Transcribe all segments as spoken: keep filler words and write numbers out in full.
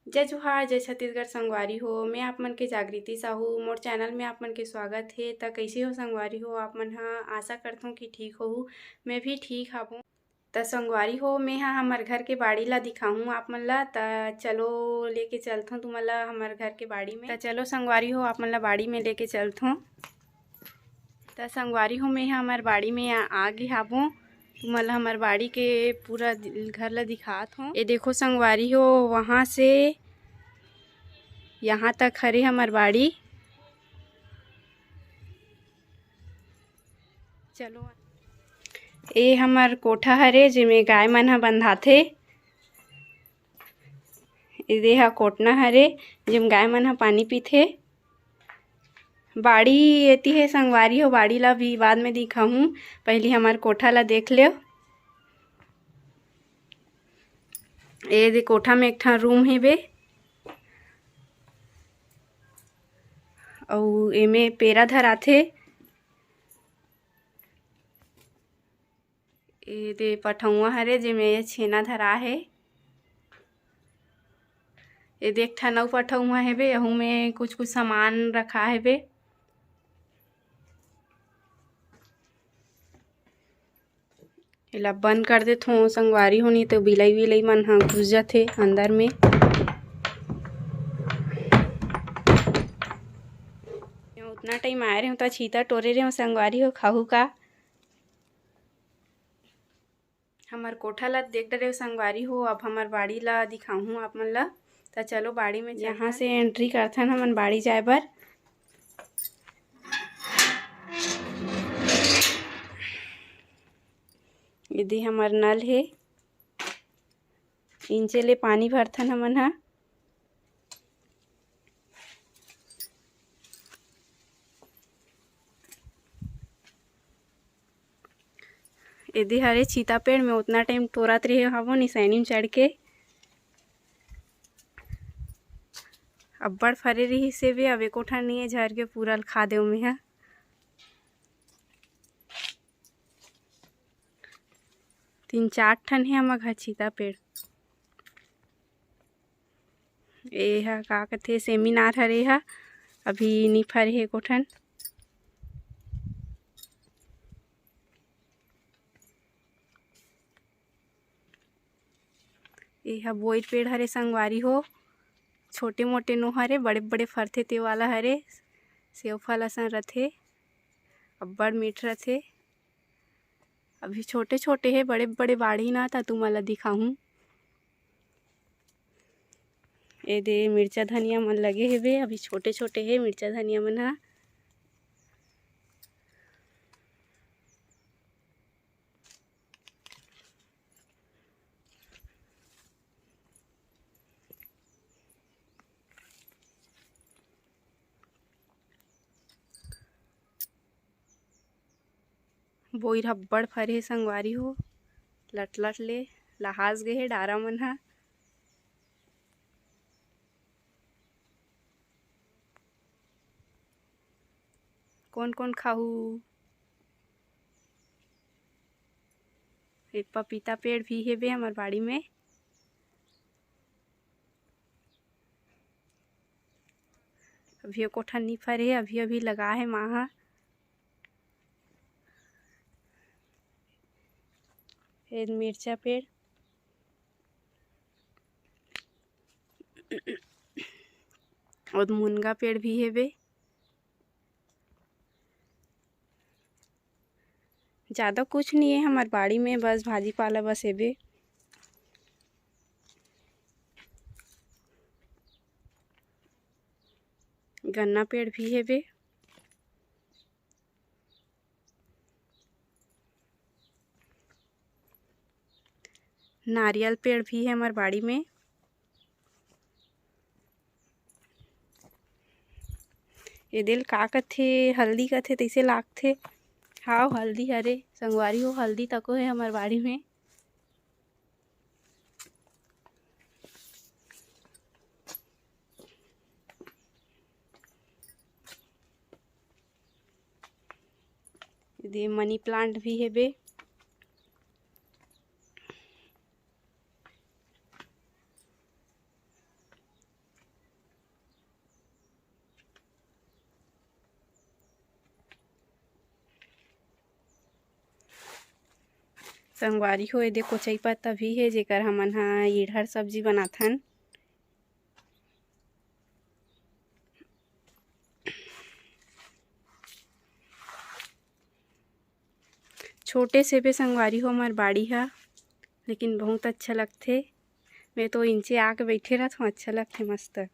जय जोहार, जय छत्तीसगढ़ संगवारी हो। मैं आप मन के जागृति साहू, मोर चैनल में आप मन के स्वागत हे। त कइसे हो संगवारी हो आप मन ह? आशा करथों कि ठीक होहू। मैं भी ठीक हावों। त संगवारी हो, मैं ह हमर घर के बाड़ी ला दिखाहूँ आप मन ला। त चलो लेके चलथों तुमन ला हमर घर के बाड़ी में। त चलो संगवारी हो, आप मन ला बाड़ी में लेके चलथों। त संगवारी हो, मैं ह हमर बाड़ी में आ, आ गे हावों। तुमन ला हमर बाड़ी के पूरा दि-, घर ला दिखात हों। ये देखो संगवारी हो, वहाँ से यहाँ तक हरे हमर बाड़ी। चलो, ये हमर कोठा हरे, जेमे गाय मन ह बंधाथे। ये दे ह कोटना हरे, जेम गाय मन ह पानी पीथे। बाड़ी एती हे संगवारी हो, बाड़ी ला भी बाद में दिखाहूँ, पहिली हमर कोठा ला देख लेव। ए दे कोठा में एक ठन रूम हेबे, अउ एमे पेरा धराथे। ए दे पठौआ हरे, जेमे ये छेना धरा हे। ए दे एक ठन अउ पठौआ हेबे, यहू में कुछ-कुछ सामान रखा हेबे। एला बंद कर देथों संगवारी हो, नी तो बिलाई-विलाई मन ह घुस जाथे अंदर में। उतना टाइम आए रहेंव त छीता टोरे रहेंव संगवारी हो, खाहू का। हमर कोठा ला देख डरेव संगवारी हो, अब हमर बाड़ी ला दिखाहूँ आप मन ला। त चलो बाड़ी में चलथन। यहाँ से एंट्री करथन हमन बाड़ी जाए बर। एदे हमर नल हे, इंचे ले पानी भरथन हमन ह। एदे हरे छीता पेड़ में उतना टाइम टोरत रहे हवो निसैनी में चढ़ के। अब्बड़ फरे रहिस हे बे, अब एको ठन नइ हे, झर के पूरा ल खा देव मेंहा। तीन चार ठन हे हमर घर छीता पेड़। ए हा का कथे, सेमिनार हरे हा, अभी नी फरे हे एको ठन। ए हा बोइर पेड़ हरे संगवारी हो, छोटे मोटे नो हरे, बड़े बड़े फरथे ते वाला हरे। सेव फल असन रथे, अब्बड़ मीठ रथे। अभी छोटे छोटे हे, बड़े बड़े बाढ़ही ना, त तुमन ला दिखाहूँ। ए दे मिर्चा धनिया मन लगे हेबे, अभी छोटे छोटे हे मिर्चा धनिया मन ह। बोइर अब्बड़ फरे हे संगवारी हो, लट लट ले लहास गे हे डारा मन ह। कोन कोन खाहू? एक पपीता पेड़ भी हेबे हमर बाड़ी में। अभी एको ठन नी फरे हे, अभी अभी लगा हे माँ ह। ए मिर्चा पेड़, अउ मुनगा पेड़ भी हेबे। ज़्यादा कुछ नहीं है हमार बाड़ी में, बस भाजी पाला बस हेबे। गन्ना पेड़ भी हेबे। नारियल पेड़ भी है हमार बाड़ी में। ए दिल का कथे, हल्दी कथे, तैसे लागथे। हाव, हल्दी हरे संगवारी हो, हल्दी तको है हमार बाड़ी में। दे मनी प्लांट भी हेबे। संगवारी हो, एदे कोचई पत्ता भी हे, जेकर हमन ह इड़हर सब्जी बनाथन। छोटे से बे संगवारी हो हमर बाड़ी ह, लेकिन बहुत अच्छा लगथे। मैं तो इंचे आके बैठे रहथों, अच्छा लगथे मस्त।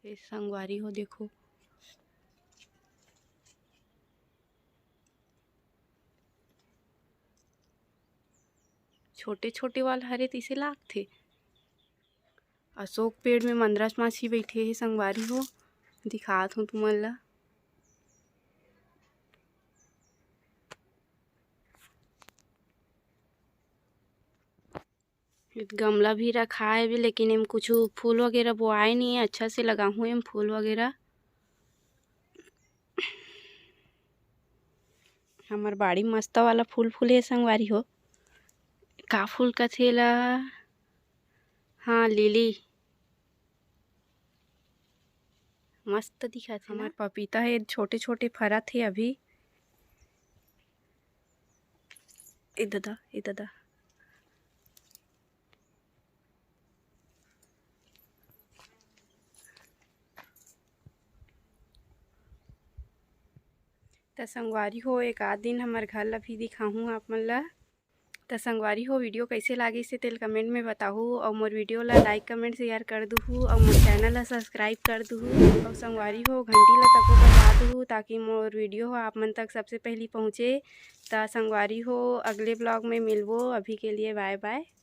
ए संगवारी हो, देखो, छोटे-छोटे वाला हरे तइसे लागथे। अशोक पेड़ में मंदरस माछी बइठे हे संगवारी हो, दिखात हूँ तुमन ला। गमला भी रखाए हवे, लेकिन एम कुछु फूल वगैरह बोआए नहीं है। अच्छा से लगाहूँ एम फूल वगैरह। हमर बाड़ी मस्त वाला फूल फूले हे संगवारी हो। का फूल कथे ला? हाँ, लिली। मस्त दिखत हे ना? हमर पपीता हे, छोटे-छोटे फरत हे अभी। ए ददा, ए ददा। त संगवारी हो, एक आध दिन हमर घर ला भी दिखाहूँ आप मन ला। त संगवारी हो, video कइसे लागिस हे तेल comment में बताहू, अउ मोर video ला like, comment, share कर दुहू, अउ मोर channel ला subscribe कर दुहू, अउ संगवारी हो, घंटी ला तको बजा दुहू, ताकि मोर video ह आप मन तक सबसे पहली पहुँचे। त संगवारी हो, अगले vlog में मिलबो, अभी के लिए bye bye।